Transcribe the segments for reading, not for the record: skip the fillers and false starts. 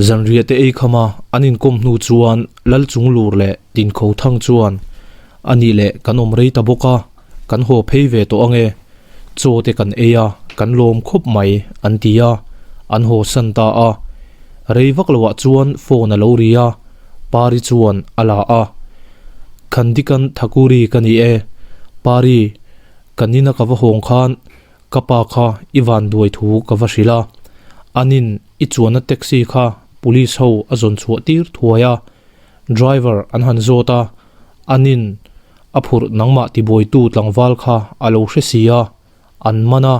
Zanriah te ei khama an inkawm hnu chuan Lal Chunglur leh Tinkho Thang chuan, A nih leh kan awm rei ta bawk a, kan haw phei ve tawh ange. Chaw te kan ei a, kan lawm khawp mai, an ti a, an haw san ta a. Rei vak loah chuan phone a lo ri a, Pari chuan a la a. Khandikan Thakuri ka ni e, Pari, kan ina ka va hawng khan Ka pa kha i van duai thu ka va hrilh a, anin i chuanna taxi kha police ho a zawn chhuah tir thuai a, driver an han zawt a, anin a phurh nangmah tibuaitu tlangval kha a lo hre si a, an man a,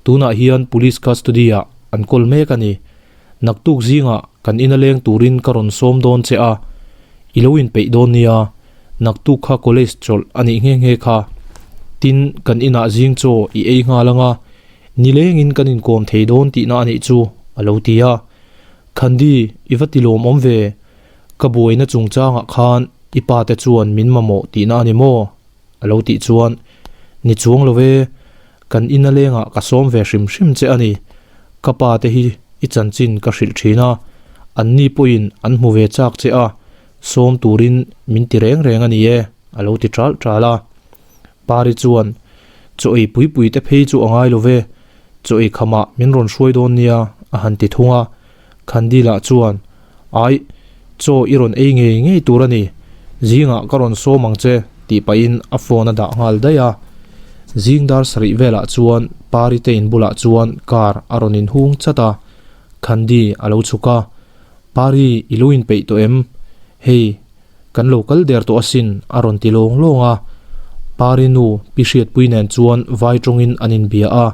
tunah hian police custody ah an kawl mek a ni. Naktuk zingah kan ina leng turin ka rawn sawm dawn che a, i lo inpeih dawn nia, naktuk kha college chawlh a nih nghe nghe kha. Tin, kan inah zing chaw i ei nghal anga, nilengin kan inkawm thei dawn tihna a nih chu, a lo ti a. Khandi, i va ti lawmawm ve, ka buaina chungchangah khan i pa te chuan min mamawh tihna a ni maw? A lo tih chuan, Ni chuang lo e, kan ina lengah ka sawm ve hrim hrim che a ni. Ka pa te hi i chanchin ka hrilh thin a, anni pawhin an hmu ve chak che a, sawm turin min ti reng reng a ni e, a lo ti ṭalh ṭalh a. Pari chuan, Chaw ei pui pui te phei chu a ngai lo ve, chaw ei khamah min rawn hruai dawn nia, a han ti thung a. Khandila chuan, Aih, chaw i rawn ei ngei ngei tur a ni, zingah ka rawn sawm ang che, tih pahin a phone a dah nghal daih a. Zing dar sarih velah chuan Pari te in bulah chuan car a rawn inhung chat a, Khandi a lo chhuk a, Pari, i lo inpeih tawh em? Hei, kan lo kal der tawh asin, a rawn ti lawng lawng a. Pari nu Pi Hriatpui nen chuan vai tawngin an inbia a.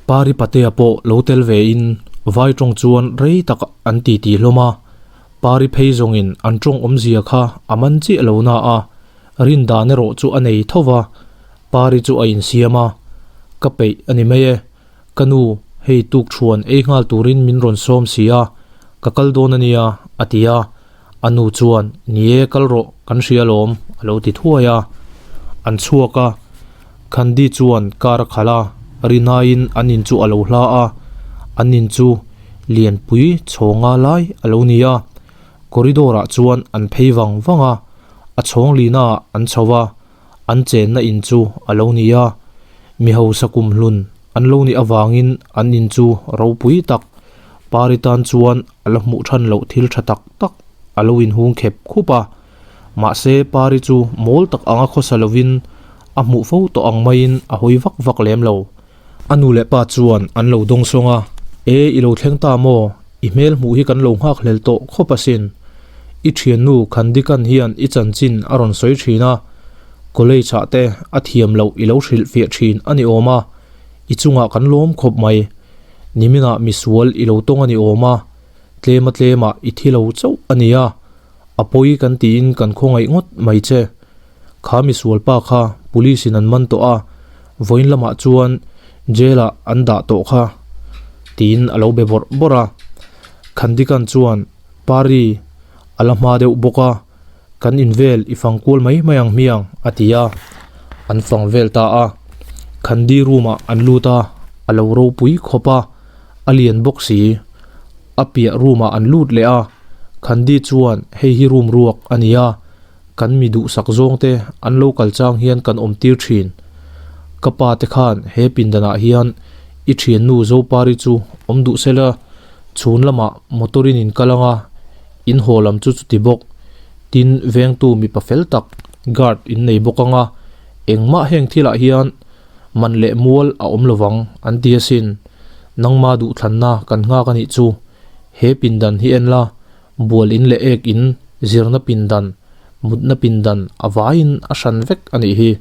Pari Patea pawh lo tel vein vai tawng chuan rei tak an titi hlawm a. Pari phei zawngin an tawng awmzia kha a man chiah lo na a, rin dan erawh chu a nei tho va. Pari chu a insiam a, Ka peih a ni mai e. Ka nu, hei tuk thuan ei nghal turin min rawn sawm si a, ka kal dawn a nia, a ti a. A nu chuan, Ni e, kal rawh, kan hria alawm, a lo ti thuai a. An chhuak a, Khandi chuan car a khalh a, rinaiin an in chu a lo hla a, an in chu lianpui chhawnga lai a lo ni a. Corridor ah chuan an phei vang vang a, a chhawng lina ah an chho a, an chenna in chu a lo ni a. Mi hausa kumhlun an lo nih avangin an in chu ropui tak Pari tan chuan a la hmuh than loh thil tha tak tak a lo inhung khep khup a. Mahse Pari chu mawl tak anga khawsa lovin a hmuh fo tawh ang maiin a hawi vak vak lem lo. A nu leh pa chuan an lo dawng sawng a, E, i lo thleng ta maw? I hmel hmuh hi kan lo nghak hlel tawh khawp asin. I thiannu Khandikan hian i chanchin a rawn sawi thin a, college ah te a thiam loh i lo hrilh fiah thin a ni awm a, i chungah kan lawm khawp mai. Niminah misual i lo tawng a ni awm a, tlema tlemah i thi lo chauh a nia, a pawi kan tiin kan khawngaih ngawt mai che. Kha misual pa kha police in an man tawh a, vawiin lamah chuan jail ah an dah tawh kha, tiin a lo be bawrh bawrh a. Khandikan chuan Pari a la hma deuh bawk a, kan in vel i fang kual mai mai ang hmiang, a ti a. An fang vel ta a. Khandi room ah an lut a, a lo ropui khawp a, a lian bawk si. A piah room ah an lut leh a, Khandi chuan hei hi room ruak a ni a, Kan mi duhsak zawng te an lo kal chang hian kan awm tir thin. Ka pa te khan he pindanah hian i thiannu Zopari chu awm duh sela, chhun lamah motor in in kal anga in haw lam chu chuti bawk. Tin, vengtu mipa fel tak guard in nei bawk anga engmah heng thilah hian man leh mual a awm lovang an ti asin. Nangma duhthlanna kan nghak anih chu. He pindan hi en la, Bual in leh ek in, zirna pindan, mutna pindan a vaiin a hran vek a nih hi.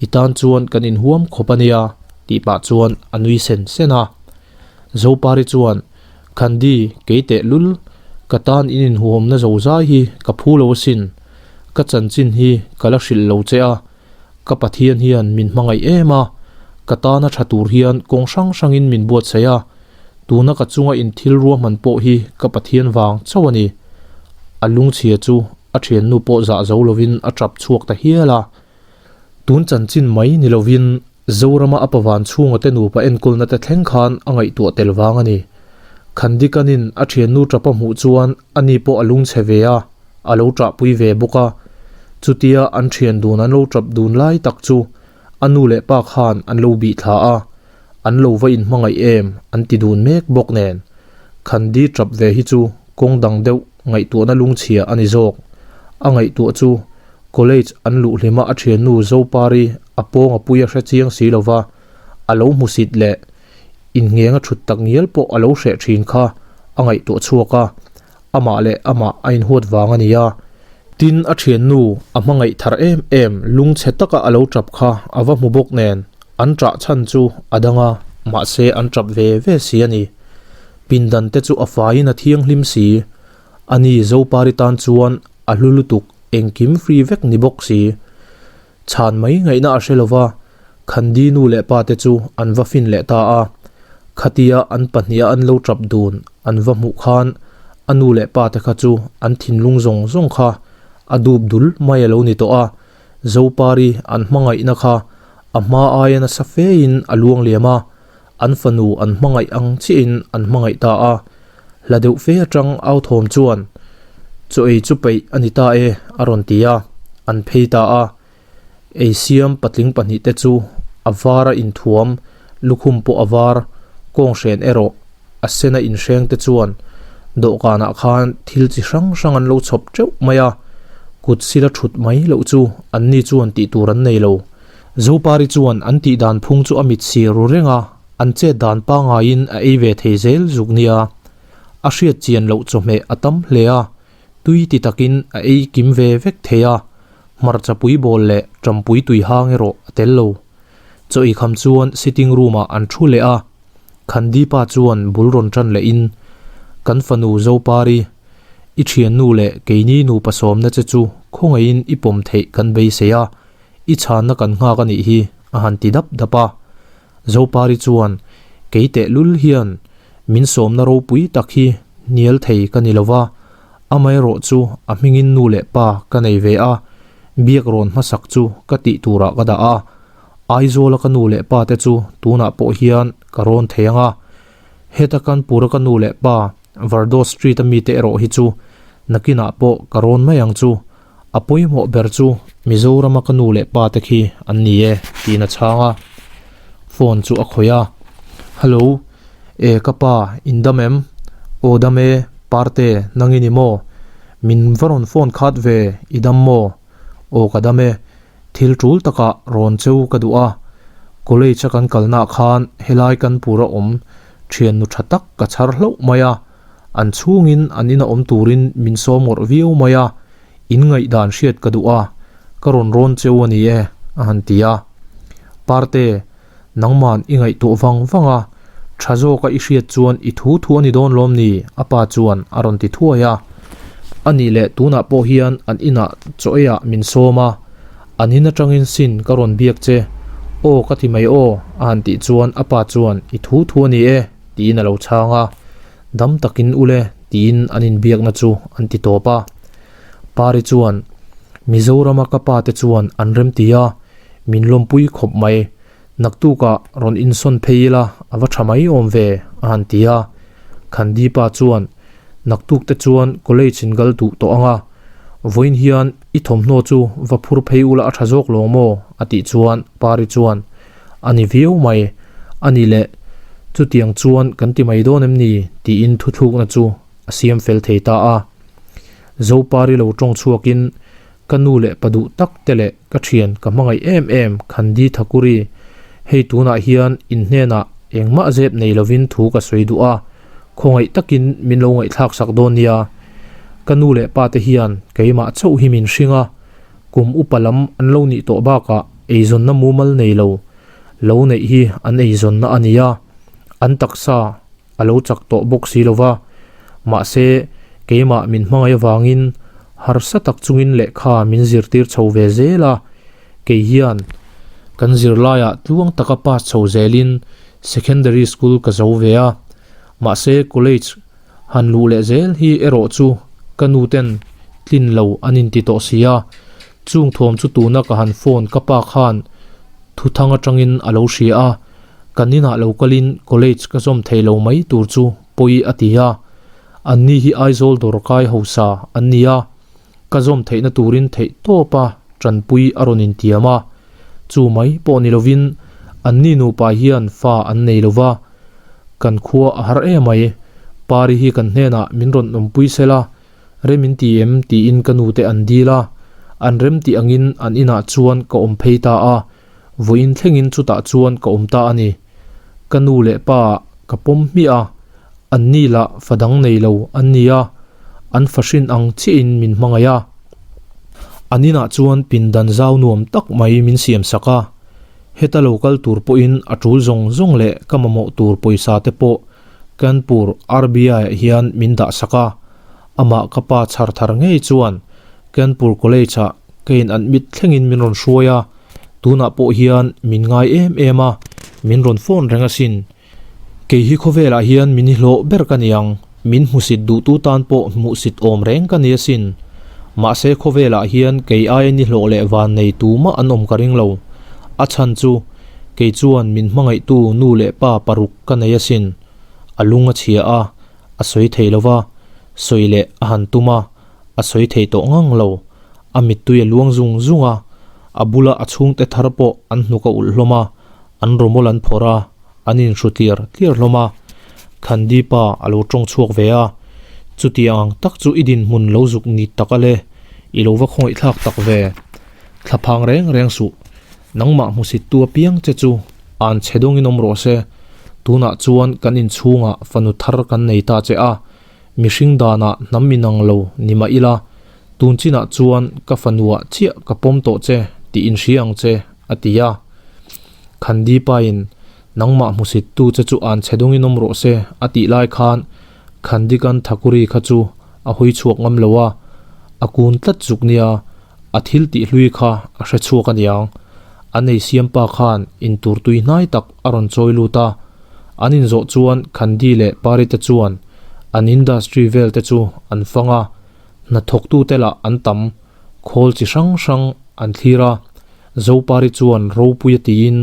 I tan chuan kan inhuam khawp a nia, tih pah chuan a nui sen sen a. Zopari chuan, Khandi, kei teh lul, ka tan in inhuamna zo zai hi ka phu lo asin. Ka chanchin hi ka la hrilh lo che a, ka Pathian hian min hmangaih em a, ka tana tha tur hian kawng hrang hrangin min buatsaih a, Tuna ka chunga in thil ruahman pawh hi ka Pathian vang chauh a ni. A lungchhia chu a thiannu pawh zah zo lovin a tap chhuak ta hial a. Tun chanchin mai ni lovin Zorama a pavan chhunga te nupa enkawlna te thleng khan a ngaihtuah tel vang a ni. Khandikanin a thiannu tap a hmuh chuan ani pawh a lungchhe ve a, a lo ṭahpui ve bawk a. Chutia an thian dun an lo ṭap dun lai tak chu a nu leh pa khan an lo bih thla a, an lo va inhmangaih em an ti dun mek bawk nen. Khandi ṭap ve hi chu kawng dang deuh ngaihtuahna lungchhia a ni zawk. A ngaihtuah chu college an luh hlima a thiannu Zopari a pawng a pui a hre chiang si lova, a lo hmusit leh inngheng a thut tak ngial pawh a lo hreh thin kha a ngaihtuah chhuak a, amah leh amah a inhuat vang a ni a. Tin, a thiannu a hmangaih thar em em lungchhe taka a lo tap kha a va hmu bawk nen, an ṭah chhan chu a dang a, mahse an tap ve ve si a ni. Pindan te chu a faiin a thianghlim si. Ani Zopari tan chuan a hlu lutuk engkim free vek ni bawk si. Chhan mai ngaihna a hre lova, Khandi nu leh pa te chu an va fin leh ta a. Khatia an pahniha an lo tap dun an va hmuh khan a nu leh pa te kha chu an thinlung zawng zawng kha a dup dul mai a lo ni tawh a. Zopari an hmangaihna kha a hma aia nasa fein a luang liam a, an fanu an hmangaih ang chiahin an hmangaih ta a. Hla deuh fe atang au thawm chuan, Chaw ei chu peih a ni ta e, a rawn ti a, an phei ta a. Ei siam patling pahnihte chu a var a inthuam, lukhum pawh a var, kawnghren erawh a sena inhreng te chuan dawhkanah khan thil chi hrang hrang an lo chhawp teuh mai a, kut sila thut mai loh chu anni chuan tih tur an nei lo. Zopari chuan an tih dan phung chu a mit sir ru reng a, an chet dan pangaiin a ei ve thei zel zuk nia. A hriat chian loh chawhmeh a tam hle a, tui ti takin a ei kim ve vek thei a, hmarcha pui bawl leh tampui tui hang erawh a tel lo. Chaw ei kham chuan sitting room ah an thu leh a, Khandipa chuan bul rawn tan leh in, Kan fanu Zopari, i thiannu leh keini nupa sawmna che chu khawngaihin i pawm theih kan beisei a, i chhanna kan nghak a nih hi, a han ti dap dap a. Zopari chuan, Kei tehlul hian min sawmna ropui tak hi hnial thei ka ni lova, amaherawh chu a hmingin nu leh pa ka nei ve a, biak rawn hmasak chu ka tih turah ka dah a, Aizawla ka nu leh pa te chu tunah pawh hian ka rawn thei ang a, heta Kanpura ka nu leh pa Vardo Street-a mite erawh hi chu nakinah pawh ka rawn mai ang chu. A pawimawh ber chu Mizorama ka nu leh pa te khi an ni e tiin a chhang a, phone chu a khawih a, Hello, e ka pa in dam em? Aw dam e, Parte nang i ni maw? Min va rawn phone khat ve, i dam maw? Aw ka dam e, thil tul takah rawn cheu ka duh a, college a kan kalnaah khan helai kan pura awm thiannu tha tak ka chhar hlauh mai a, An chhungin an ina awm turin min sawm ngawrh viau mai a, in ngaihdan hriat ka duh a, ka rawn rawn cheu a ni e, a han ti a. Parte, nangman i ngaihtuah vang vang a, tha zawka i hriat chuan i thu thu a ni dawn lawm ni? a pa chuan a rawn ti thuai a. A nih leh tunah pawh hian an inah chaw eiah min sawm a, an in atangin sin ka rawn biak che, aw ka ti mai aw, a han tih chuan a pa chuan i thu thu a ni e, tiin a lo chhang a, Dam takin ule tiin an inbiakna chu an ti tawp a. Pari chuan, Mizorama ka pa te chuan an remti a, min lawmpui khawp mai. Naktukah rawn insawn phei ila a va tha mai awm ve, a han ti a. Khandipa chuan, Naktuk te chuan college in kal duh tawh ang a, vawiin hian i thawmhnaw chu va phur phei ula a tha zawk lawng maw? a tih chuan Pari chuan, A ni viau mai. A ni leh, chutiang chuan kan ti mai dawn em ni? tiin thuthlukna chu a siam fel thei ta a. Zopari lo tawng chhuakin, Ka nu leh pa duh tak te leh ka thian ka hmangaih em em Khandi Thakuri, hei tunah hian in hnenah engmah zep nei lovin thu ka sawi duh a, khawngaih takin min lo ngaihthlak sak dawn nia. Ka nu leh pa te hian keimah chauh hi min hring a, Kum upa lam an lo nih tawh bakah eizawnna mumal nei lo, lo neih hi an eizawnna a ni a, an taksa a lo chak tawh bawk si lo va. Mahse, keimah min hmangaih avangin harsa tak chungin lehkha min zirtir chho ve zel a, kei hian kan zirlaiah tluang taka pass chho zelin secondary school ka zo ve a, mahse college Han luh leh zel hi erawh chu ka nu ten tlin lo an inti tawh si a, chung thawm chu tuna ka han phone ka pa khan thuthang atangin a lo hria a, kan inah lo kalin college ka zawm thei lo mai tur chu pawi a ti a. Anni hi Aizawl dawrkai hausa an ni a, ka zawm theihna turin theih tawpa tanpui a rawn intiam a. Chu mai pawh ni lovin anni nupa hian fa an nei lo va, kan khua a har em mai. Pari hi kan hnenah min rawn awmpui sela, Rem in ti em? tiin ka nute an dil a, an rem tih angin an inah chuan ka awm phei ta a, vawiin thlengin chutah chuan ka awm ta a ni. Ka nu leh pa ka pawm hmiah a, anni lah fa dang nei lo an ni a, an fa hrin ang chiahin min hmangaih a. An inah chuan pindan zau nuam tak mai min siam sak a, heta lo kal tur pawhin a tul zawng zawng leh ka mamawh tur pawisa te pawh Kanpur RBI ah hian min dah sak a, amah ka pa chhar thar ngei chuan Kanpur College ah ka in admit thlengin min rawn hruai a, tunah pawh hian min ngai em em a, min rawn phone reng asin. Kei hi khawvelah hian min hlawh ber ka ni ang, min hmusit duhtu tan pawh hmuhsit awm reng ka ni asin. Mahse khawvelah hian kei aia ni hlawh leh van nei tumah an awm ka ring lo. A chhan chu kei chuan min hmangaihtu nu leh pa paruk Ka nei asin, a lung a chhia a, a sawi thei lo va, sawi leh a han tum a, a sawi thei tawh ngang lo. A mittui a luang zung zung a, a bula a chhungte thar pawh an hnuk a ulh hlawm a, an rawmawl an phawrh a, an inhru tliar tliar hlawm a. Khandi pa a lo tawng chhuak ve a, Chutiang ang tak chu i dinhmun lo zuk ni tak a le, i lo va khawngaihthlak tak ve. Thlaphang reng reng suh. Nangmah hmusittu apiang che chu an chhe dawngin awm rawh se. Tunah chuan kan inchhungah fanu thar kan nei ta che a, mihring danah hnam inang lo ni mah ila, tun chinah chuan ka fanuah chiah ka pawm tawh che tih inhria ang che, a ti a. Khandipain nangmah hmusittu che chu an chhe dawngin awm rawh se, a tih lai khan Khandikan Thakuri kha chu a hawi chhuak ngam lo a, a kun tlat zuk nia. A thil tih hlui kha a hre chhuak a niang. An ei siam pa khan intur tui hnai tak a rawn chawi lut a. An inzawh chuan Khandi leh Pari te chuan an industry vel te chu an fang a, hnathawktute lah an tam, khawl chi hrang hrang an thlir a. Zopari chuan ropui a tiin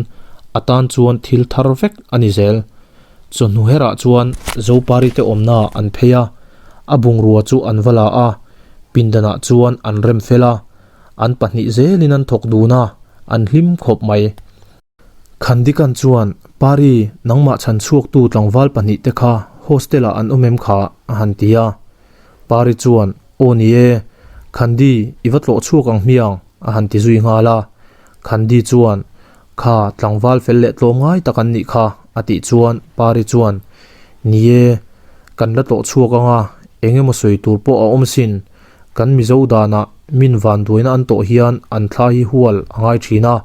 a tan chuan thil thar vek a ni zel. Chawhnu herah chuan Zopari te awmna an phei a, a bungrua chu an va la a. Pindanah chuan an rem fel a, an pahnih zelin an thawk dun a, an hlim khawp mai. Khandikan chuan, Pari, nangmah chhan chhuaktu tlangval pahnih te kha hostel-ah an awm em kha? a han ti a. Pari chuan, Aw ni e, Khandi, i va tlawh chhuak ang hmiang, a han ti zui nghal a. Khandi chuan, Kha, tlangval fel leh tlawm ngai tak an nih kha, a tih chuan Pari chuan, Ni e, kan la tlawh chhuak ang a, eng emaw sawi tur pawh a awm sin. Kan Mizo danah min vanduaina an tawh hian an thla hi hual a ngai thin a,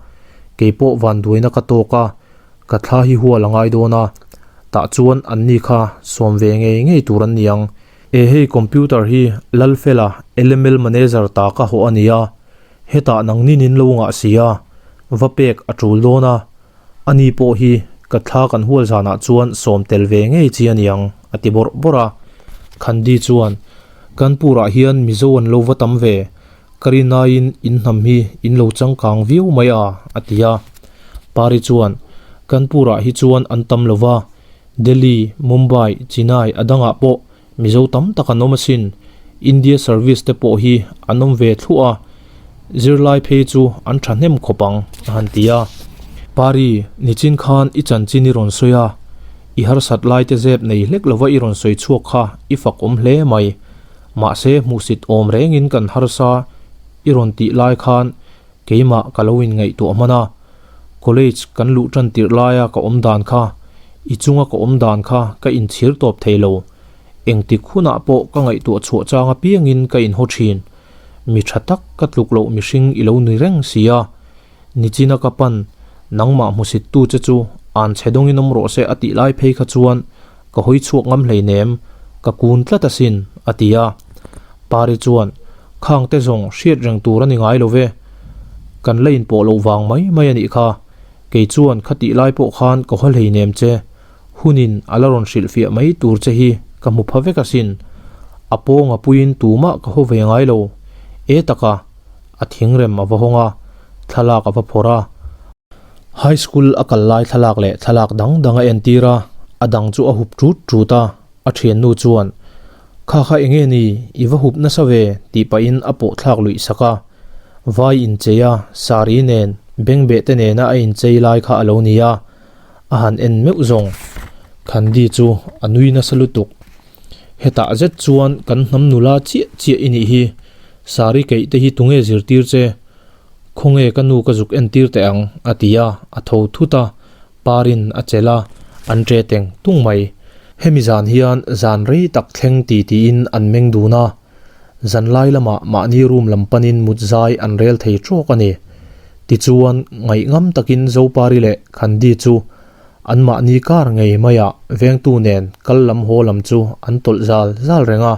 kei pawh vanduaina ka tawk a, ka thla hi hual a ngai dawn a, tah chuan anni kha sawm ve ngei ngei tur an ni ang. E hei computer hi Lalfela LML manager ta ka hawh a nia, Hetah nangnin in lo ngah si a, va pek a tul dawn a, ani pawh hi ka thla kan hual zanah chuan sawm tel ve ngei chi a niang, a ti bawrh bawrh a. Khandi chuan, Kanpur-ah hian Mizo an lo va tam ve, ka rinaiin in hnam hi in lo changkang viau mai a, a ti a. Pari chuan, Kanpur-ah hi chuan an tam lo va, Delhi, Mumbai, Chennai a dangah pawh Mizo tam tak an awm asin, India service te pawh hi an awm ve thluah a, zirlai phei chu an thahnem khawp ang, a han ti a. Pari, nichin khan i chanchin i rawn sawi a, i harsat lai te zep nei hlek lova i rawn sawi chhuak kha i fak awm hle mai. Mahse hmuhsit awm rengin kan harsa i rawn tih lai khan keimah ka lo inngaihtuah hman a. College kan luh tan tirh laia ka awm dan kha, i chunga ka awm dan kha ka inchhir tawp thei lo. Engtik hunah pawh ka ngaihtuah chhuah chang apiangin ka inhaw thin. Mi tha tak ka tluk loh mihring i lo ni reng si a. Nichina ka pan, nangmah hmusittu che chu an chhe dawngin awm rawh se a tih lai phei kha chuan ka hawi chhuak ngam hleinem, ka kun tlat asin, a ti a. Pari chuan, Khangte zawng hriat reng tur a ni ngai lo ve. Kan la inpawh loh vang mai mai a nih kha. Kei chuan khatih lai pawh khan ka haw hleinem che. Hunin a la rawn hrilhfiah mai tur che hi ka hmu pha vek asin. A pawng a puiin tumah ka haw ve ngai lo. E taka, a thingrem a va hawng a, thlalak a va phawrh a. High school a kal lai thlalak leh thlalak dang dang a entir a, a dang chu a hup tut tut a. A thiannu chuan, Kha kha enge ni, i va hup nasa ve, tih pahin a pawh thlak luih sak a. Vai inchei a, sari nen, bengbeh te nena a inchei lai kha a lo ni a, a han en meuh zawng. Khandi chu a nui nasa lutuk. Hetah zet chuan kan hnam nula chiah chiah i nih hi, sari keih te hi tunge zirtir che? Khawnge ka nu ka zuk entir teh ang, a ti a, a tho thut a, parin a chelh a, an ṭe teng tung mai. Hemi zan hian zan rei tak thleng ti tiin an meng dun a, zan lai lamah mahni room lam panin mut zai an rel thei ṭawk a ni. Tichuan, ngaihngam takin Zopari leh Khandi chu anmahni kar ngei maiah vengtu nen kal lam haw lam chu an tawlh zal zal reng a.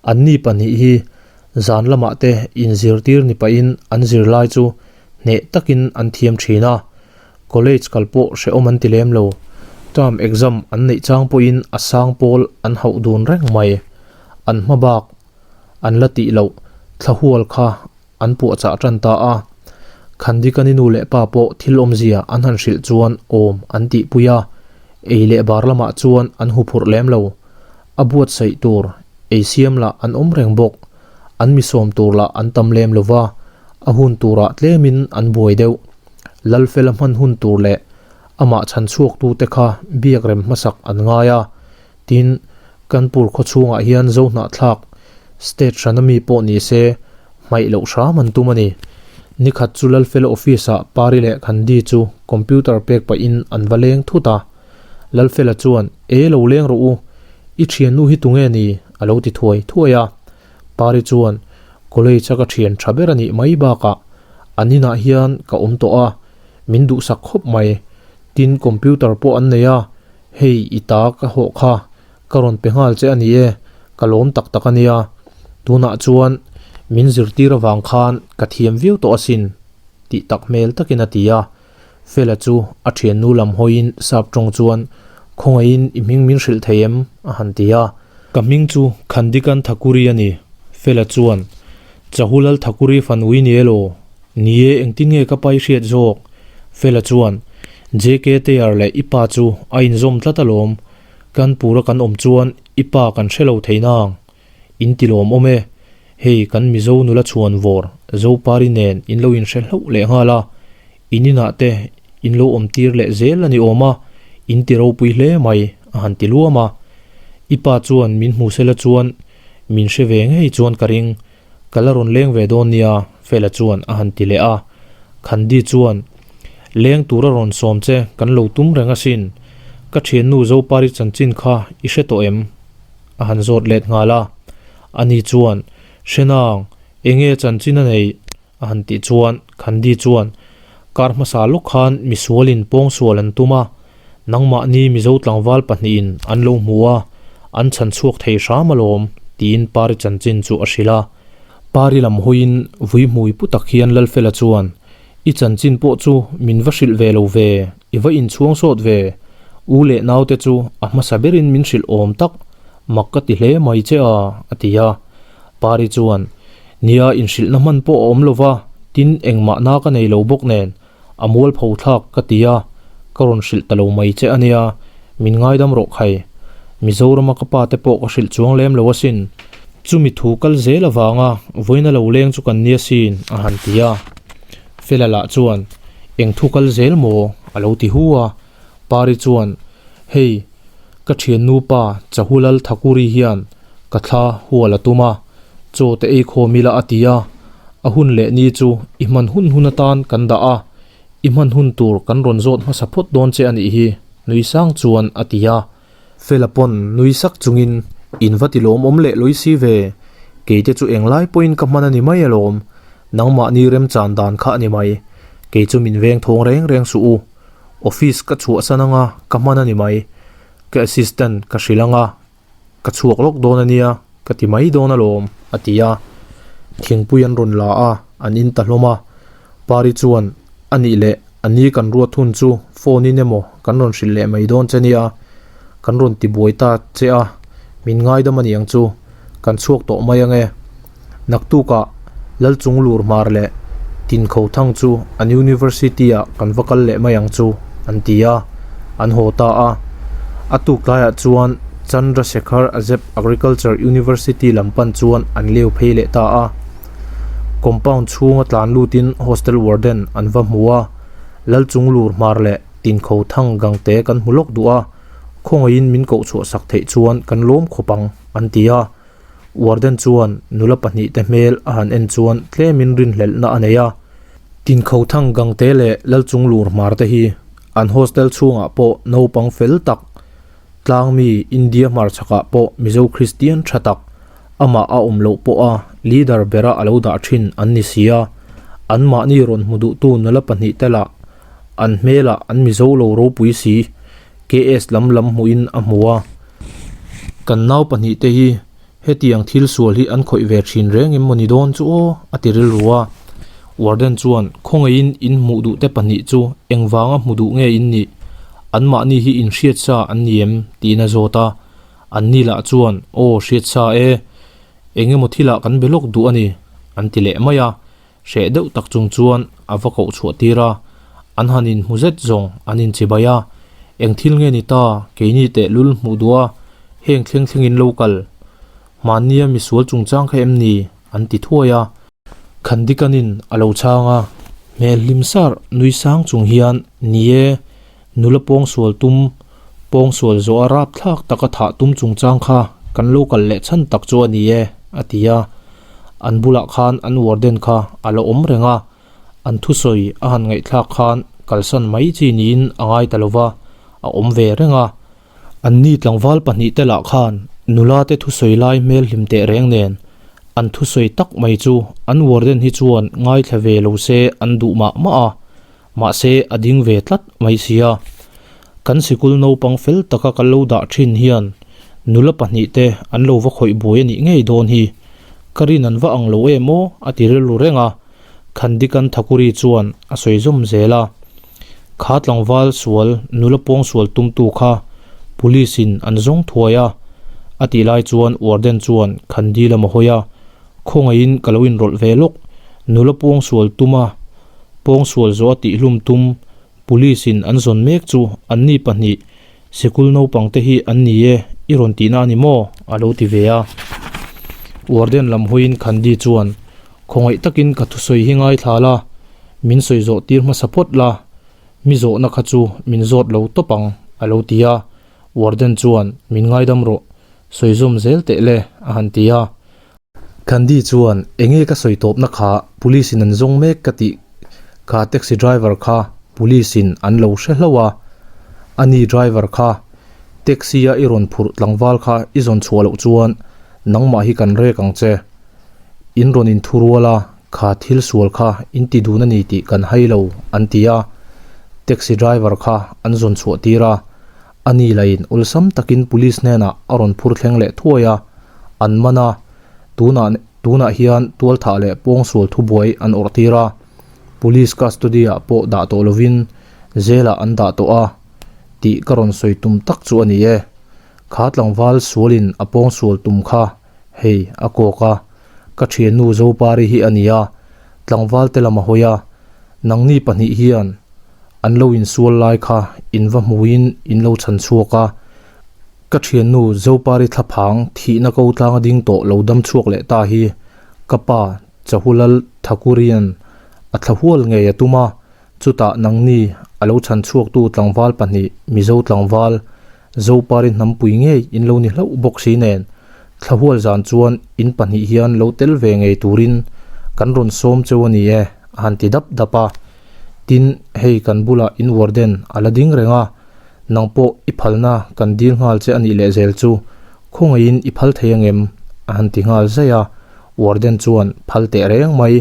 Anni pahnih hi zan lamah te inzirtir ni pahin an zirlai chu hneh takin an thiam thin a, college kal pawh hrehawm an ti lem lo. Term exam an neih chang pawhin a sang pawl an hauh dun reng mai. An hma bak an la tih loh thlahual kha an puahchah tan ta a. Khandikani nu leh pa pawh thil awmzia an han hrilh chuan awm an tihpui a, ei leh bar lamah chuan an huphurh lem lo. A buatsaih tur ei siam lah an awm reng bawk. An mi sawm tur lah an tam lem lo va, a hun turah tlemin an buai deuh. Lalfela hman hun tur leh amah chhan chhuaktute kha biak rem hmasak an ngai a. Tin, Kanpur khaw chhungah hian Zohnahthlak state hrana mi pawh ni se hmaih loh hram an tum a ni. Nikhat chu Lalfela office-ah Pari leh Khandi chu computer pek pahin an va leng thut a. Lalfela chuan, E lo leng rawh u, i thiannu hi tunge ni? a lo ti thuai thuai a. Pari chuan, College a ka thian tha ber a nih mai bakah an inah hian ka awm tawh a, min duhsak khawp mai. Tin, computer pawh an nei a, hei i ta ka hawh kha ka rawn pe nghal che a ni e, ka lawm tak tak a nia. Tunah chuan min zirtir avang khan ka thiam viau tawh asin, tih tak hmel takin a ti a. Fela chu a thiannu lam hawiin sap tawng chuan, Khawngaihin i hming min hrilh thei em? a han ti a. Ka hming chu Khandikan Thakuri a ni. Fela chuan, Chahulal Thakuri fanui ni elaw? Ni e, engtin nge ka pa i hriat zawk? Fela chuan, JK Tayar leh i pa chu a inzawm tlat alawm. Kanpur-a kan awm chuan i pa kan hre lo thei nang. In ti lawm awm e, hei kan Mizo nula chhuan vawr Zopari nen in lo inhre hlauh leh nghal a, in inah te in lo awm tir leh zel a ni awm a, in ti ropui hle mai a han ti luam a. I pa chuan min hmu sela chuan min hre ve ngei chuan ka ring, ka la rawn leng ve dawn nia Fela chuan a han ti leh a. Khandi chuan leng tura rawn sawm che kan lo tum reng asin, ka thiannu Zopari chanchin kha i hre tawh em? A han zawt let nghal a, ani chuan, Hrenang, enge chanchin a neih? a han tih chuan Khandi chuan, Kar hmasa lawk khan misualin pawngsual an tum a, nangmahni Mizo tlangval pahnihin an lo hmu a, an chhan chhuak thei hram alawm, tiin Pari chanchin chu a hrilh a. Pari lam hawiin vui hmui pu tak hian Lalfela chuan, I chanchin pawh chu min va hrilh ve lo ve, i va inchhuang sawt ve. U leh naute chu a hmasa berin min hrilh awm tak, mak ka ti hle mai che a, a ti a. Pari chuan, Nia, inhrilhna hman pawh a awm lo va, tin engmah na ka nei lo bawk nen, a mualpho thlak ka ti a, ka rawn hrilh ta lo mai che a nia, min ngaidam rawh khai. Mizorama ka pa te pawh ka hrilh chuang lem lo asin. Chumi thu kal zel avanga vawiina lo leng chu kan nia sin, a han ti a. Fela lah chuan, Eng thu kal zel maw? a lo ti hu a. Pari chuan, Hei, ka thiannu pa Chahulal Thakuri hian ka thla hual a tum a, chaw te ei khawm ila a ti a. A hun leh ni chu i hman hun hun atan kan dah a, i hman hun tur kan rawn zawt hmasa phawt dawn che a nih hi, nui sang chuan a ti a. Fela pawn nui sak chungin, In va ti lawmawm leh lawi si ve, keite chu englai pawhin ka hman a ni mai alawm, nangmahni remchan dan kha a ni mai, kei chu min veng thawng reng reng suh u, office ka chhuahsan anga ka hman a ni mai, ka assistant ka hrilh anga ka chhuak lawk dawn a nia ka ti mai dawn alawm a ti a, thingpui an rawn la a, an in ta hlawm a, Pari chuan a nih leh a ni kan ruat hun chu phone in emaw kan rawn hrilh leh mai dawn che nia, kan rawn ti buai ta che a, min ngaidam a ni ang chu, kan chhuak tawh mai ang e. Naktukah Lalchung lur hmar leh Tinkho thang chu an University ah kan va kal leh mai ang chu an ti a, an haw ta a. A tuk tlaiah chuan Chandrasekhar Azad Agriculture University lam pan chuan an leu phei leh ta a. Compound chhunga tlan lutin hostel warden an va hmu a, Lalchunglur hmar leh Tinkho thang gangte kan hmu lawk duh a, khawngaihin min koh chhuah sak theih chuan kan lawm khawp ang, an ti a. Warden chuan nula pahnihte hmel a han en chuan tlemin rinhlelhna a nei a. Tinkho thang gangte leh Lalchunglur hmar te hi an hostel chhungah pawh naupang fel tak, Tlangmi India hmarchhakah pawh Mizo Kristian tha tak, amah a awm loh pawha leader bera a lo dah thin an ni si a, anmahni rawn hmu duhtu nula pahnih te lah an hmelah an Mizo lo ropui si, KS lam lam hmuhin a hmu a. Kan nau pahnih te hi Hetiang thil sual hi an khawih ve thin reng em mawni dawn chu aw? a ti rilru a. Warden chuan, Khawngaihin in hmuh duh te pahnih chu engvanga hmu duh nge in nih? Anmahni hi in hriat sa an ni em? tiin a zawt a. Anni lah chuan, Aw, hriat sa e. Eng emaw thilah kan be lawk duh a ni, an ti leh mai a. Hreh deuh tak chung chuan a va koh chhuah tir a, an han inhmu zet zawng an inchibai a, Eng thil nge ni ta, keini tehlul hmuh duh a, heng thleng thlengin lo kal. Hmannia misual chungchang kha em ni? an ti thuai a. Khandikanin a lo chhang a, hmel hlim sar nui sang chung hian, Ni e, nula pawngsual tum, pawngsual zawh a rapthlak taka thah tum chungchang kha kan lo kal leh chhan tak chu a ni e, a ti a. An bulah khan an warden kha a la awm reng a, an thusawi a han ngaihthlak khan kalsan mai chi niin a ngai ta lo va, a awm ve reng a. Anni tlangval pahnih te lah khan nula te thusawi lai hmel hlim teh reng nen an thusawi tak mai chu an warden hi chuan ngaithla ve lo se an duh mah mah a, mahse a ding ve tlat mai sia. Kan sikul naupang fel taka kan lo dah thin hian nula pahnih te an lo va khawih buai a nih ngei dawn hi. Ka rin an va ang lo em aw a ti rilru reng a, Khandikan Thakuri chuan a sawi zawm zel a. Kha tlangval sual nula pawng sual tumtu kha police in an zawng thuai a, a tih lai chuan warden chuan Khandi lam a hawi a, Khawngaihin ka lo inrawlh ve lawk, nula pawng sual tum a, Pawngsual zawh a tihhlum tum Police in an zawn mek chu anni pahnih sikul naupang te hi an ni e i rawn tihna a ni maw? a lo ti ve a. Warden lam hawiin Khandi chuan khawngaih takin ka thusawi hi ngaithla la, min sawi zawh tir hmasa phawt la, mi zawhna kha chu min zawt lo tawp ang a lo ti a. Warden chuan min ngaidam rawh, sawi zawm zel teh le a han ti a. Gandhi chuan, Enge ka sawi tawpna kha police in an zawng mek ka tih kha taxi driver kha police in an lo hre hlauh a, ani driver kha taxi a i rawn phurh tlangval kha i zawn chhuah loh chuan nangmah hi kan rek ang che. In rawn in thurual a, kha thil sual kha in ti dun a ni tih kan hai lo an ti a, taxi driver kha an zawn chhuah tir a, ani lahin awlsam takin police hnenah a rawn phur thleng leh thuai a. an man a, tunah tunah hian tualthah leh pawngsual thubuai an awrh tir a, police custody ah pawh dah tawh lovin jail ah an dah tawh a tih ka rawn sawi tum tak chu a ni e. Kha tlangval sualin a pawngsual tum kha hei a kawk a, ka thiannu Zopari hi a ni a, tlangval te lam a hawi a, nangni pahnih hian an lo insual lai kha in va hmuin in lo chhan chhuak a, Ka thiannu Zopari thlaphang thihna ko tlanga ding tawh lo dam chhuak leh ta hi ka pa Chahulal Thakurian a thla hual ngei a tum a, chutah nangni a lo chhan chhuaktu tlangval pahnih Mizo tlangval Zopari hnampui ngei in lo ni hlauh bawk si nen thla hual zan chuan in pahnih hian lo tel ve ngei turin kan rawn sawm cheu a ni e a han ti dap dap a. Tin, hei kan bulah in warden a la ding reng a. Nang pawh i phalna kan dil nghal che a nih leh zel chu khawngaihin i phal thei angem? a han ti nghal zaih a, warden chuan phal teh reng mai,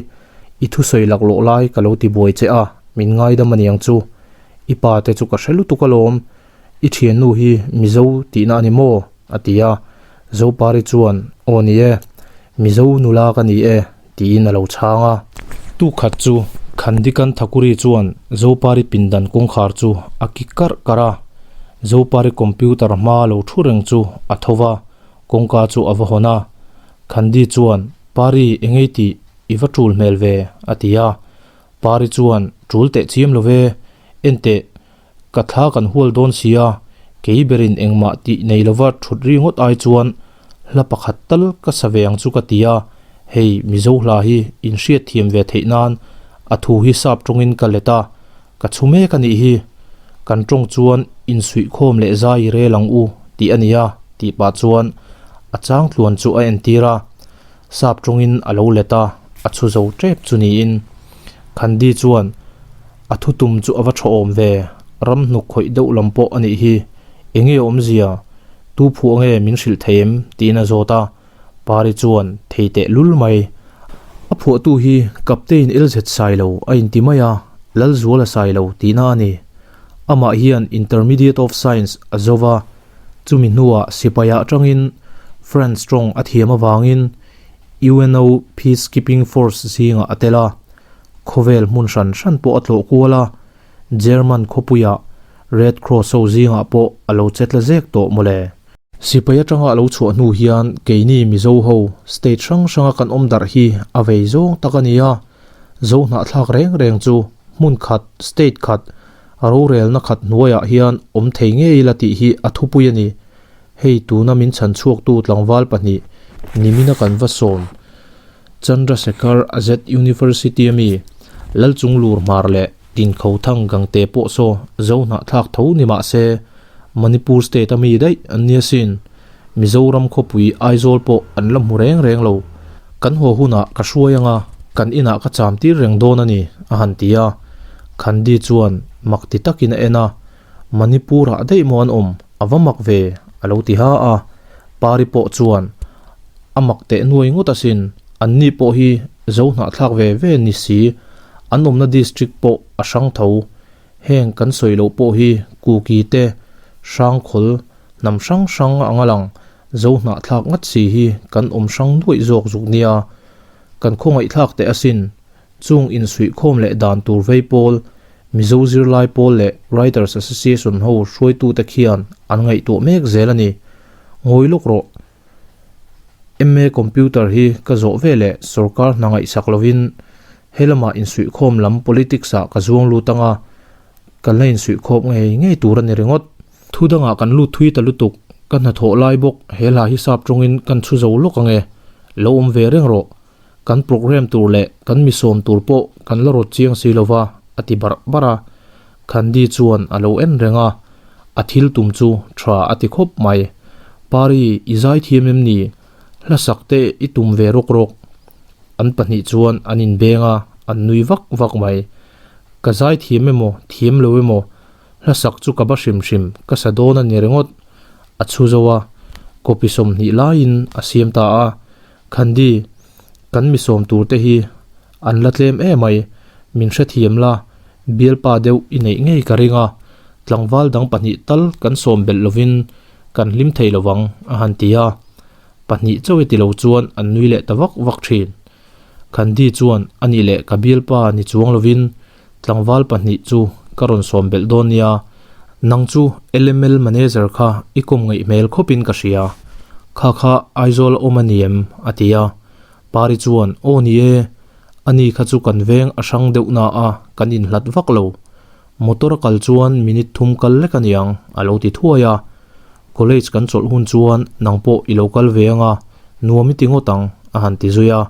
i thusawi laklawh lai ka lo ti buai che a, min ngaidam a niang chu. I pa te chu ka hre lutuk alawm, i thiannu hi Mizo tihna a ni maw? a ti a, Zopari chuan Aw ni e, Mizo nula ka ni e tiin a lo chhang a. Tukhat chu Khandikan Thakuri chuan Zopari pindan kawngkhar chu a ki karh karh a, Zopari computer hma lo thu reng chu a tho va, kawngka chu a va hawn a. Khandi chuan, Pari engei tih i va tul hmel ve a ti a. Pari chuan, Tul teh chiam lo ve, enteh Ka thla kan hual dawn si a, Kei berin engmah tih nei lova thut ri ngawt ai chuan hla pakhat tal ka sa ve ang chu ka ti a, hei Mizo hla hi in hriat thiam ve theih nan a thu hi sap tawngin ka let a, ka chhu mek a nih hi. Kan tawng chuan insuihkhawm leh zai i rel ang u tih a ni a tih pah chuan a chang tluan chu a entir a, sap tawngin a lo let a, a chhu zo tep chu niin. Khandi chuan A thu tum chu a va tha awm ve, ram hnuk khawih deuh lam pawh a nih hi. Enge awmzia? Tu phuah nge min hrilh thei em? tiin a zawt a. Pari chuan thei teh lul mai. A phuahtu hi Captain LZ Sailo a inti mai a, Lalzuala Sailo tihna a ni. Amah hian Intermediate of Science a zo va, chumi hnuah sipaiah atangin France tawng a thiam avangin UNO Peacekeeping Force zingah a tel a. Khawvel hmun hran hran pawh a tlawh kual a, German khawpuia Red Cross ho zingah pawh a lo che tla zek tawh mawle. Sipai atanga a lo chhuah hnu hian keini Mizo ho state hrang hranga kan awm darh hi a vei zawng tak a ni a, Zo hnahthlak reng reng chu hmun khat, state khat, rorelna khat hnuaiah hian awm thei ngei ila tih hi a thupui a ni. Hei tuna min chhan chhuaktu tlangval pahnih nimina kan va sawm. Chandrasekhar Azad University ami Lalchunglur Hmar leh Tinkhothang Gangte pawh saw Zo hnahthlak tho ni mah se Manipur state ami daih an nia sin. Mizoram khawpui Aizawl pawh an la hmu reng reng lo. Kan haw hunah ka hruai anga kan inah ka cham tir reng dawn a ni a han ti a. Khandi chuan mak ti takin a en a, Manipur ah daih maw an awm a va mak ve a lo ti ha a. Pari pawh chuan A mak teh nuai ngawt asin, anni pawh hi zo hnahthlak ve ve ni si, an awmna district pawh a hrang tho. Heng kan sawi loh pawh hi Kuki te, Hrangkhawl, hnam hrang hrang anga lang zo hnahthlak ngat si hi kan awm hrang nuaih zawk zuk nia. Kan khawngaihthlak teh asin, chung insuihkhawm leh dan tur vei pawl, Mizo zirlai pawl leh Writers Association ho hruaitute khian an ngaihtuah mek zel a ni. Ngawi lawk rawh. MA Computer hi ka zawh ve leh sorkar hna ngaihsak lovin helamah insuihkhawm lam politics ah ka zuang lut anga ka la insuihkhawm ngei ngei tur a ni ringawt. Thu dangah kan lut thui ta lutuk, ka hnathawh lai bawk he hla hi sap tawngin kan chhu zo lawk ange, lo awm ve reng rawh. Kan programme tur leh kan mi sawm tur pawh kan la rawt chiang si lova a ti barh barh a. Khandi chuan a lo en reng a, a thil tum chu tha a ti khawp mai. Pari, i zai thiam em ni? Hla sak te i tum ve rawk rawk. An pahnih chuan an inbeng a, an nui vak vak mai. Ka zai thiam emaw, thiam lo emaw, hla sak chu ka ba hrim hrim, ka sa dawn a ni ringawt. A chhu zo a, copy 20 laiin a siam ta a. Khandi, kan mi sawm tur te hi an la tlem emai, min hrethiam la, bialpa deuh i neih ngei ka ring a, tlangval dang pahnih tal kan sawm belh lovin kan hlim thei lovang a han ti a, pahnih chauh i ti lo chuan an nui leh ta vak vak thin. Khandi chuan anih leh ka bialpa ni chuang lovin Tlangval pahnih chu ka rawn sawm belh dawn nia, nang chu LML manager kha i kawm ngaih hmel khawpin ka hria, kha kha Aizawl a awm a ni em? a ti a. Pari chuan, Aw ni e, ani kha chu kan veng a hrang deuh na a, kan inhlat vak lo. Motor a kal chuan minute thum kal lek a niang, a lo ti thuai a. College kan chawlh hun chuan nang pawh i lo kal ve anga, nuam i ti ngawt ang, a han ti zui a.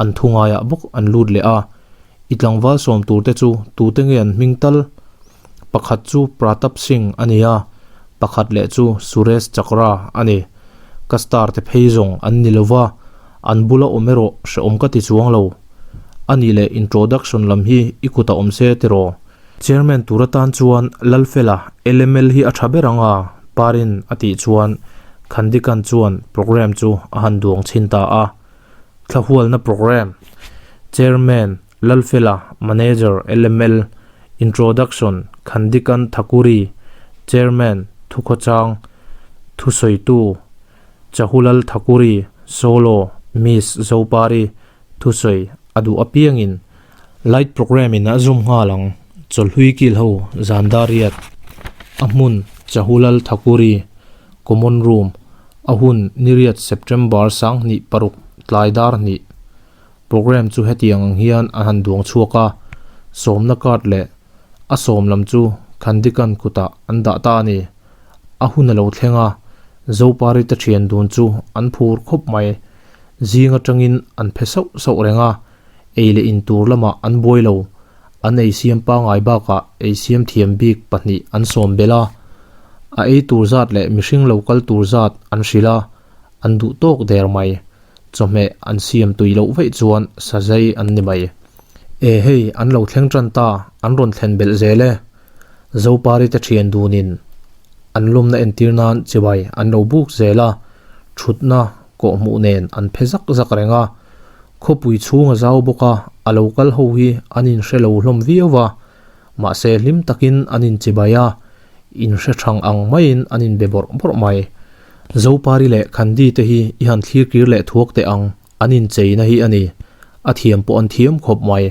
An thu ngaiah bawk an lut leh a, i tlangval sawm tur te chu tute nge an hming tal? Pakhat chu Pratap Singh a ni a, pakhat leh chu Suresh Chakra a ni. Ka star te phei zawng an ni lo va, an bula awm erawh hrehawm ka ti chuang lo. A nih leh introduction lam hi i kutah awm se tiraw? Chairman tur atan chuan Lalfela LML hi a tha ber ang a, Parin a tih chuan Khandikan chuan programme chu a han duang chhin ta a. Thlahualna Programme, Chairman, Lalfela, Manager, LML, Introduction, Khandikan Thakuri, Chairman, Thukhawchang, Thusawitu, Chahulal Thakuri, Solo, Miss Zopari, Thusawi a duh apiangin Light Programme in a zum nghal ang, Chawlhlui kil ho, Zandariat, a hmun, Chahulal Thakuri, Common Room, A hun, Niriat September 26 tlai dar hnih. Programme chu hetiang ang hian a han duang chhuak a, sawmna card leh a sawm lam chu Khandikan kutah an dah ta a ni. A hun a lo thleng a, Zopari te thian dun chu an phur khawp mai. Zing atangin an phe sauh sauh reng a, ei leh in tur lamah an buai lo. An ei siam pangai bakah ei siam thiam bik pahnih an sawm belh a, a ei tur zat leh mihring lo kal tur zat an hrilh a, an duh tawk der mai. Chawhmeh an siam tui loh vaih chuan sazei an ni mai. E hei an lo thleng tan ta, an rawn thlen belh zel e. Zopari te thian dunin an lawmna entir nan chibai an lo buk zel a, thutna kawhhmuh nen an phe zak zak reng a. Khawpui chhung a zau bawk a, a lo kal ho hi an inhre lo hlawm viau va, mahse hlim takin an inchibai a, inhre thang ang maiin an inbe bawrh bawrh mai. Zopari leh Khandi te hi i han thlir kir leh thuak teh ang, an incheina hi a ni. A thiam pawh an thiam khawp mai.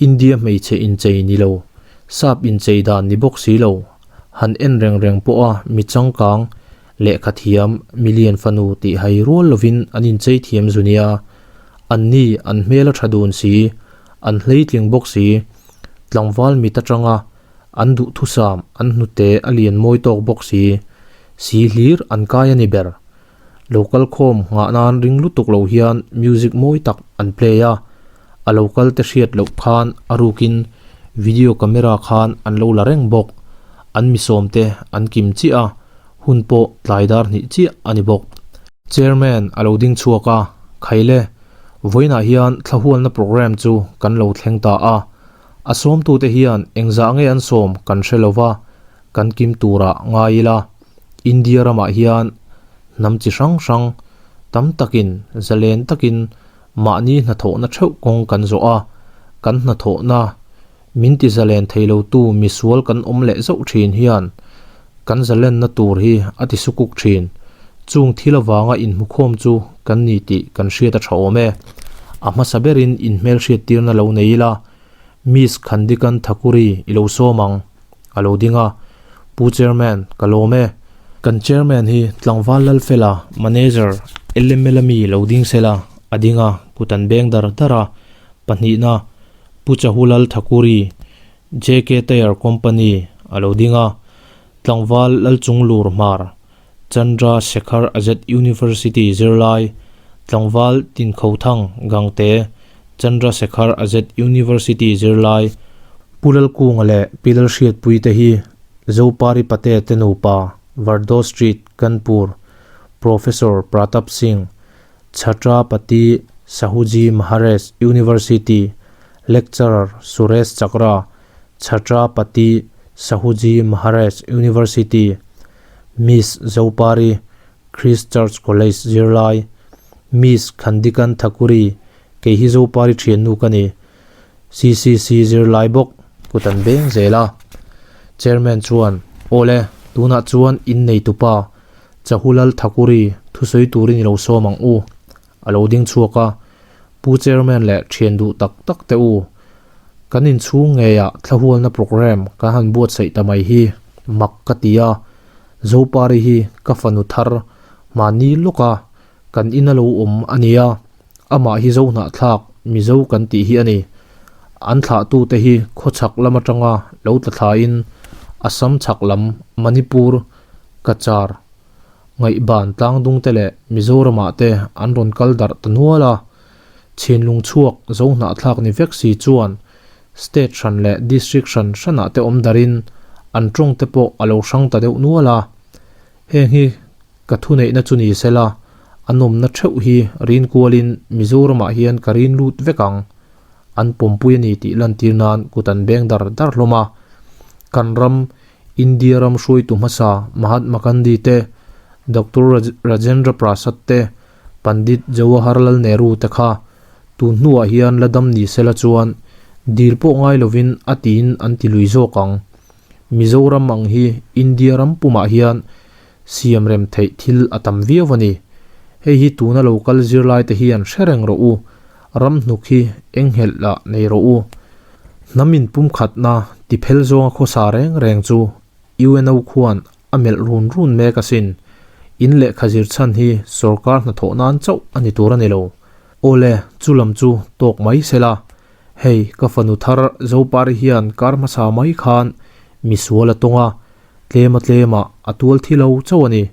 India hmeichhe inchei ni lo, sap inchei dan ni bawk si lo, han en reng reng pawha mi changkang, lehkha thiam, milian fanu tih hai rual lovin an inchei thiam zu nia. Anni an hmel a tha dun si, an hleitling bawk si, tlangval mit atanga an duhthusam an hnute a lian mawi tawk bawk si, si hlir an kai a ni ber. Local khawm nghah nan ring lutuk lo hian music mawi tak an play a, a local te hriat loh khan a rukin video camera khan an lo la reng bawk. An misawm te an kim chiah a, hun pawh tlai dar hnih chiah a ni bawk. Chairman a lo ding chhuak a, Khaile, vawiinah hian thlahualna programme chu kan lo thleng ta a, a sawmtute hian engzah nge an sawm kan hre lova, kan kim turah ngai ila. India ramah hian hnam chi hrang hrang tam takin zalen takin mahni hnathawhna theuh kawng kan zawh a, kan hnathawhna min ti zalen thei lotu misual kan awm leh zauh thin hian kan zalenna tur hi a ti sukuk thin. Chung thil avanga inhmukhawm chu kan ni tih kan hriat a tha awm e. A hmasa berin inhmelhriat tirna lo nei ila, Miss Khandikan Thakuri i lo sawm ang. A lo ding a, Pu Chairman, ka lawm e. Kan Chairman hi Tlangval Lalfela, Manager, LML a mi lo ding sela, a ding a, kut an beng dar dar a. Pahnihna, Pu Chahulal Thakuri, JK Tyre Company, a lo ding a. Tlangval Lalchunglur Hmar, Chandra Shekhar Azad University zirlai, Tlangval Tinkhothang Gangte, Chandra Shekhar Azad University zirlai, Pu Lalkunga leh Pi Lalhriatpui te hi Zopari Pate te nupa, Vardo Street, Kanpur, Professor Pratap Singh, Chhatrapati Shahuji Maharaj University, Lecturer Suresh Chakra, Chhatrapati Shahuji Maharaj University, Miss Zopari, Christ Church College zirlai, Miss Khandikan Thakuri, kei hi Zopari thiannu ka ni, CCC zirlai bawk kut an beng zel a. Chairman chuan, Awle, tunah chuan innei tupa Chahulal Thakuri thusawi turin i lo sawm ang u, a lo ding chhuak a. Pu Chairman leh thian duh tak tak te u, kan inchhung ngeiah thlahualna programme kan han buatsaih ta mai hi mak ka ti a, Zopari hi ka fanu thar mahni lawka kan ina lo awm a nia, amah hi Zohnahthlak Mizo kan tih hi a ni. An thlahtute hi khawchhak lam atanga lo tla thlain Assam chhak lam Manipur, Cachar, Ngaihban tlangdungte leh Mizoramah te an rawn kal darh ta nual a, chhinlung chhuak Zohnahthlak ni vek si chuan State hran leh District hran hranah te awm darhin an tawng te pawh a lo hrang ta deuh nual a. Heng hi ka thuneihna chu ni sela, a nawmna theuh hi rin kualin Mizoramah hian ka rin lut vek ang. An pawmpui a ni tih lantir nan kut an beng dar dar hlawm a. Kan ram India ram hruaitu hmasa Mahatma Gandhi te, Doctor Rajendra Prasad te, Pandit Jawaharlal Nehru te kha tun hnuah hian la dam ni sela chuan dil pawh ngai lovin a tiin an ti lui zawk ang. Mizoram ang hi India ram pumah hian siam rem theih thil a tam viau a ni. Hei hi tuna lo kal zirlai te hian hre reng rawh u, ram hnuk hi enghelh lah nei rawh u. Hnam inpumkhatna tiphel zawnga khawsa reng reng chu UNO khuan a melh run run mek asin. In lehkha zir chhan hi sorkar hnathawh nan chauh a ni tur a ni lo. Awle, chu lam chu tawk mai sela. Hei, ka fanu thar Zopari hian kar hmasa mai khan misual a tawng a. Tlema tlemah a tual thi lo chauh a ni.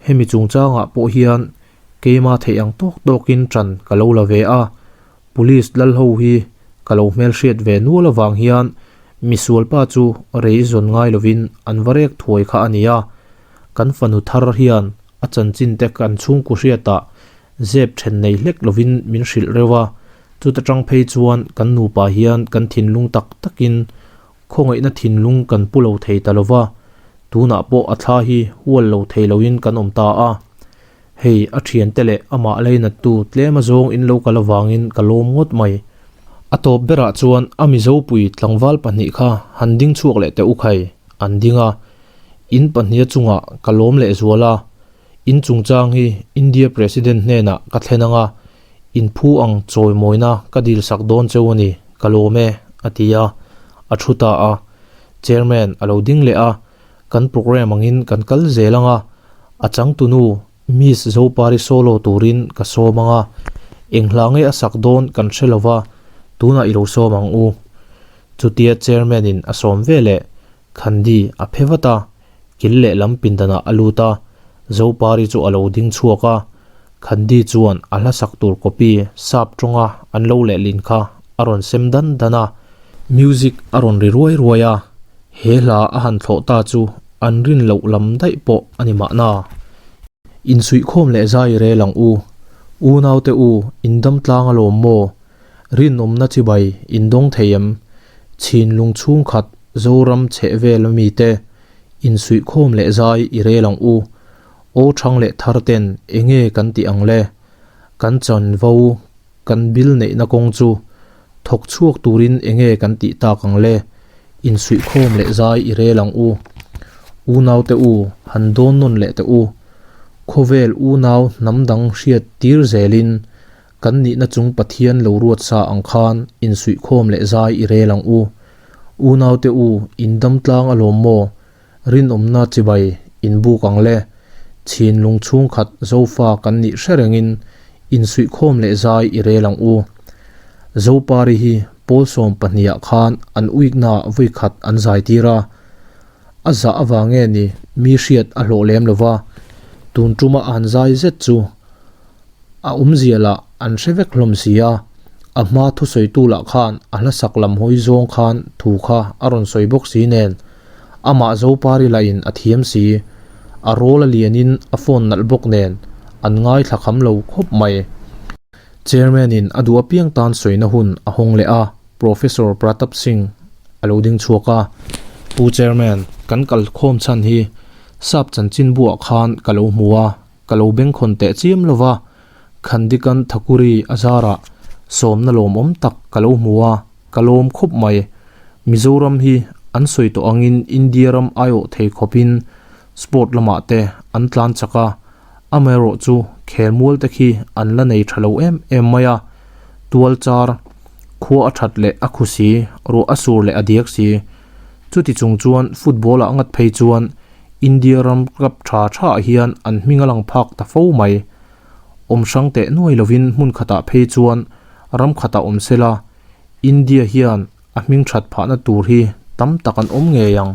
Hemi chungchangah pawh hian keima theih ang tawk tawkin ṭan ka lo la ve a. Police lal ho hi ka lo hmelhriat ve nual avang hian misualpa chu rei zawn ngai lovin an va rek thuai kha a ni a. Kan fanu thar hian a chanchin te kan chhungkaw hriatah zep then nei hlek lovin min hrilh reuh a. Chuta tang phei chuan kan nupa hian kan thinlung tak takin Khawngaihna thinlung kan pu lo thei ta lova, tunah pawh a thla hi hual lo thei loin kan awm ta a. Hei, a thiante leh amah leinattu tlem azawng in lo kal avangin ka lawm ngawt mai. A tawp berah chuan a Mizopui tlangval pahnih kha han ding chhuak leh teh u khai, an ding a. In pahniha chungah ka lawm leh zual a. In chungchang hi India President hnenah ka thlen ang a, In phu ang chawimawina ka dil sak dawn cheu a ni, ka lawm e, a ti a, a thu ta a. Chairman a lo ding leh a, kan programme angin kan kal zel ang a, a changtunu Miss Zopari solo turin ka sawm ang a, eng hla nge a sak dawn kan hre lo va, tunah i lo sawm ang u. Chutia Chairman in a sawm veleh Khandi a phe vat a, kil lehlam pindanah a lut a, Zopari chu a lo ding chhuak a, Khandi chuan a hla sak tur copy sap tawnga an lo lehlin kha a rawn sem dan dan a, music a rawn ri ruai ruai a, he hla a han thlawh ta chu an rin loh lam daih pawh a ni mahna. Insuihkhawm leh zai rel ang u, unaute u indam tlang alawm maw? Rinawmna chibai indawng thei em? Chhinlung chhungkhat Zoram chheh vel mite insuihkhawm leh zai i rel ang u. Aw thang leh thar ten enge kan tih ang le? Kan chanvo kan bil neihna kawng chu thawk chhuak turin enge kan tih tak ang le? Insuihkhawm leh zai i rel ang u. Unaute u, han dawn nawn leh teh u. Khawvel unau hnam dang hriat tir zelin Kan nihna chung Pathian lo ruat sa ang khan insuihkhawm leh zai i rel ang u. Unaute u, in dam tlang alawm maw? Rinawmna chibai in buk ang le. Chhinlung chhungkhat Zofa kan nih hre rengin insuihkhawm leh zai i rel ang u. Zopari hi pawl 12 ah khan an uiknaah vawikhat an zai tir a. A zah avang nge ni mi hriat a hlawh lem lova, tun tuma a han zai zet chu A awmzia lah an hre vek hlawm si a, a hma thusawitu lah khan a hla sak lam hawi zawng khan thu kha a rawn sawi bawk si nen, amah Zopari lahin a thiam si, a rawl a lianin a phone nalh bawk nen an ngaithla kham lo khawp mai. Chairman in a duh apiang tan sawina hun a hawng leh a, Professor Pratap Singh a lo ding chhuak a, Pu Chairman, kan kalkhawm chhan hi sap chanchinbuah khan ka lo hmu a, Ka lo bengkhawn teh chiam lo va, Khandikan Thakuri a zarah sawmna lawmawm tak ka lo hmu a, ka lawm khawp mai. Mizoram hi an sawi tawh angin India ram aiawh thei khawpin sport lamah te an tlan chak a, amaherawh chu khelmual te khi an la nei tha lo em em mai a, tual char, khua a that leh a khu si, ruah a sur leh a diak si. Chuti chung chuan football ah ngat phei chuan India ram club tha tha ah hian an hming a lang phak ta fo mai. Awm hrang teh nuai lovin hmun khatah phei chuan ram khatah awm sela, India hian a hming that phahna tur hi tam tak an awm ngei ang.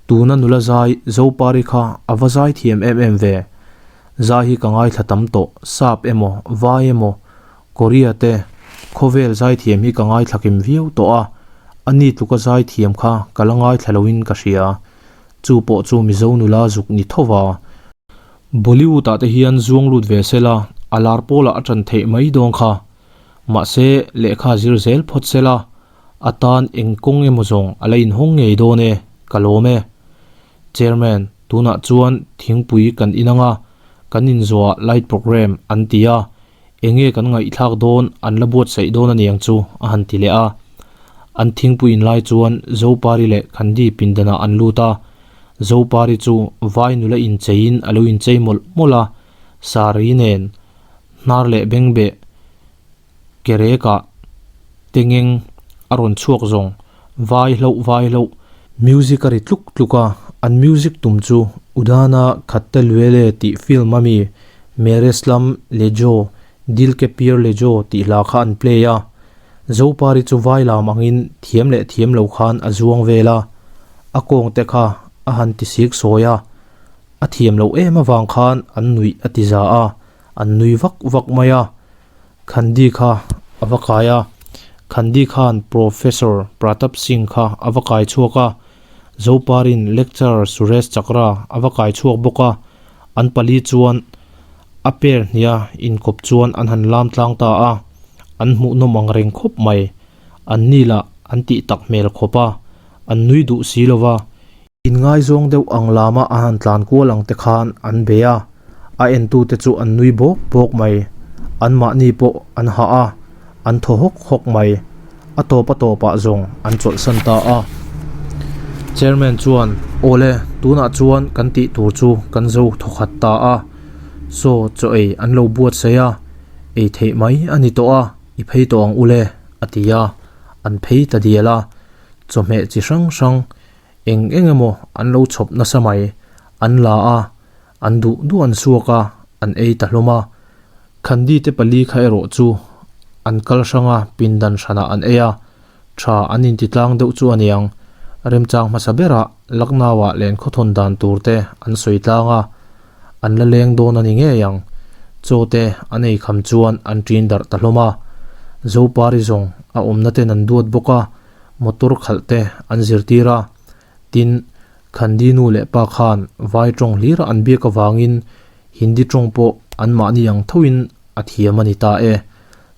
Tuna nula zai Zopari kha a va zai thiam em em ve. Zai hi ka ngaithla tam tawh, sap emaw, vai emaw, Korea te khawvel zaithiam hi ka ngaithla kim viau tawh a, ani tluka zaithiam kha ka la ngaithla loin ka hria. Chu pawh chu Mizo nula zuk ni tho va. Bollywood ah te hian zuang lut ve sela, a lar pawlah a tan theih mai dawn kha. Mahse, lehkha zir zel phawt sela, a tan eng kawng emaw zawng a la inhawng ngei dawn e, ka lawm e. Chairman, tunah chuan thingpui kan in anga, kan inzawhah light programme an ti a, Enge kan ngaihthlak dawn an la buatsaih dawn a niang chu a han ti leh a. An thingpui in lai chuan Zopari leh Khandi pindanah an lut a. Zopari chu vai nula incheiin a lo inchei mawlh mawlh a, saree nen hnar leh bengbeh ke rekah tengeng a rawn chhuak zawng vai hloh vai hloh. Music a ri tluk tluk a, an music tum chu Udana Khatte Luele tih film a mi Mere Slam Le Jo, Dil Ke Pier Le Jo tih hla kha an play a. Zopari chu vai lam angin thiam leh thiam lo khan a zuang vel a, a kawng te kha a han ti sik sawi a. A thiam loh em avang khan an nuih a ti za a, an nui vak vak mai a. Khandi kha a va kai a, Khandi khan Professor Pratap Singh kha a va kai chhuak a, Zoparin Lecturer Suresh Chakra a va kai chhuak bawk a, an pali chuan a pair hniha inkawp chuan an han lam tlang ta a, an hmuhnawm ang reng khawp mai. An ni lah an tih tak hmel khawp a, an nui duh si lo va. Inngaizawng deuh ang lama a han tlan kual ang te khan an bei a, a entute chu an nui bawk bawk mai. Anmahni pawh an hah a, an thaw hawk hawk mai. A tawp a tawpah zawng an chawlhsan ta a. Chairman chuan, Awle, tunah chuan kan tih tur chu kan zo thawkhat ta a. Saw chaw ei an lo buatsaih a, ei theih mai a ni tawh a, i phei tawh ang ule, a ti a. An phei ta dial a. Chawhmeh chi hrang hrang eng eng emaw an lo chhawp nasa mai, an la a, an duh duh an suak a, an ei ta hlawm a. Khandi te pali kha erawh chu an kal hrang a, pindan hranah an ei a, tha an inti tlang deuh chu a niang. Remchang hmasa berah Lucknow-ah len khawthawn dan tur te an sawi tlang a, an la leng dawn a ni ngei ang. Chaw te an ei kham chuan an ṭin darh ta hlawm a. Zopari zawng a awmna ten an duat bawk a, motor khalh te an zirtir a, tin, Khandi nu leh pa khan vai tawng hlir an biak avangin Hindi tawng pawh anmahni ang thoin a thiam a ni ta e.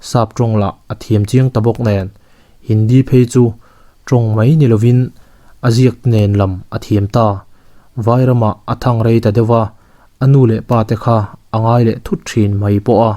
Sap tawng lah a thiam chiang ta bawk nen, Hindi phei chu tawng mai ni lovin a ziak nen lam a thiam ta. Vai ramah a thang rei ta deuh a, a nu leh pa te kha a ngai leh thut thin mai pawh a.